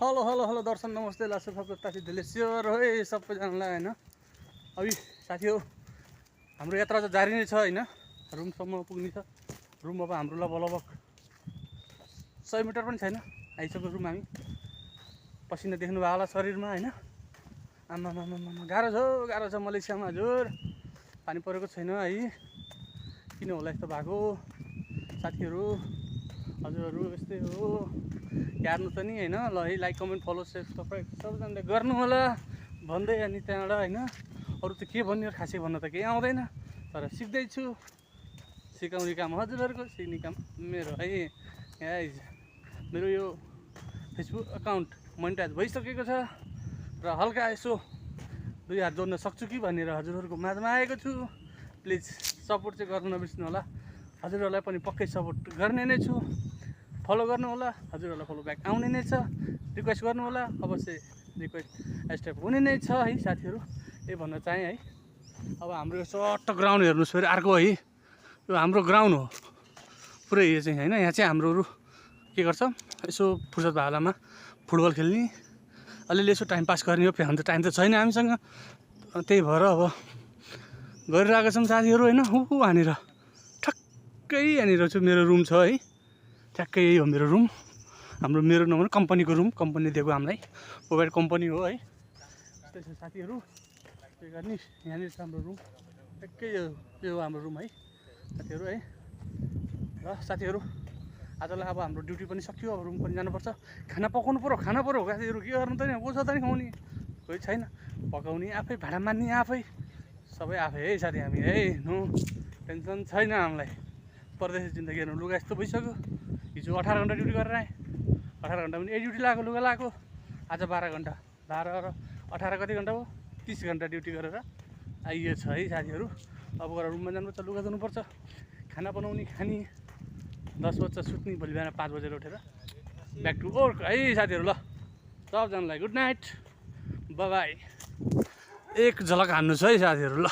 Hello hello hello दर्शन नमस्ते लासु फपतासी दिलेश्वर हो सबैजनालाई हैन। अभि साथी हो हाम्रो यात्रा चाहिँ जारी नै छ हैन। रुमसम्म पुग्ने छ। रुम अब हाम्रो लगभग 100 मिटर पनि छैन आइसक्यो रुम। हामी पसिना देख्नु भयो होला शरीरमा हैन। आमामामा गाह्रो छ मलेसियामा हजुर। पानी परेको छैन है, किन होला यस्तो भएको साथीहरू हजुरहरू। यस्तै हो हेर्नु त नि हैन। ल है like comment follow share subscribe सबैजनाले गर्नु होला भन्दै। अनि त्यहाँबाट हैन अरु त के भन्ने खासै भन्न त केही आउँदैन, तर सिक्दैछु। सिकाउने काम हजुरहरूको, सिक्ने काम मेरो है। गाइज मेरो यो फेसबुक अकाउन्ट मोनेटाइज भइसकेको छ र हल्का यसो 2 हात जोड्न सक्छु कि भनेर हजुरहरूको माझमा आएको छु। प्लिज सपोर्ट चाहिँ गर्नु नबिर्सनु होला। हजुरहरूलाई पनि पक्कै सपोर्ट गर्ने नै छु। फलो गर्नु होला, हजुरहरूलाई फलो ब्याक आउने नै छ। रिक्वेस्ट गर्नु होला, अवश्य रिक्वेस्ट एक्सेप्ट हुने नै छ है साथीहरू। यही भन्न चाहेँ है। अब हाम्रो यो सट्ट ग्राउन्ड हेर्नुहोस् फेरि अर्को है। यो हाम्रो ग्राउन्ड हो पुरै यो चाहिँ हैन। यहाँ चाहिँ हाम्रोहरू के गर्छ यसो फुर्सद भएको बेलामा फुटबल खेल्ने, अलिअलि यसो टाइम पास गर्ने हो। फेरि त टाइम त छैन हामीसँग, त्यही भएर अब गरिरहेको छौँ साथीहरू हैन। वहाँनिर ठ्याक्कै यहाँनिर चाहिँ मेरो रुम छ है। ठ्याक्कै यही हो मेरो रुम। मेरो नभने कम्पनीको रुम, कम्पनीले दिएको हामीलाई प्रोभाइड कम्पनी हो है। त्यस्तै छ साथीहरू। के गर्ने यहाँनिर छ हाम्रो रुम। ठ्याक्कै यो हाम्रो रुम है साथीहरू है। र साथीहरू आजलाई अब हाम्रो ड्युटी पनि सकियो। अब रुम पनि जानुपर्छ। खाना पकाउनु पर्यो साथीहरू। के गर्नु त नि, को छ त नि खुवाउने, कोही छैन। पकाउने आफै, भाडा मान्ने आफै, सबै आफै है साथी हामी है। नो टेन्सन छैन हामीलाई। परदेशी जिन्दगी हेर्नु लुगा यस्तो भइसक्यो। हिजो 18 घन्टा ड्युटी गरेर आएँ। 18 घन्टा पनि ड्युटी लगाएको, लुगा लगाएको। आज 12 घन्टा, 12 र 18 कति घन्टा हो, 30 घन्टा ड्युटी गरेर आइयो छ है साथीहरू। अब गएर रुममा जानुपर्छ, लुगा धुनुपर्छ, खाना बनाउने, खाने, 10 बजे सुत्ने, भोलि बिहान 5 बजेर उठेर ब्याक टु वर्क है साथीहरू। ल सबजनालाई गुड नाइट, बाई बाई। एक झलक हान्नु छ है साथीहरू। ल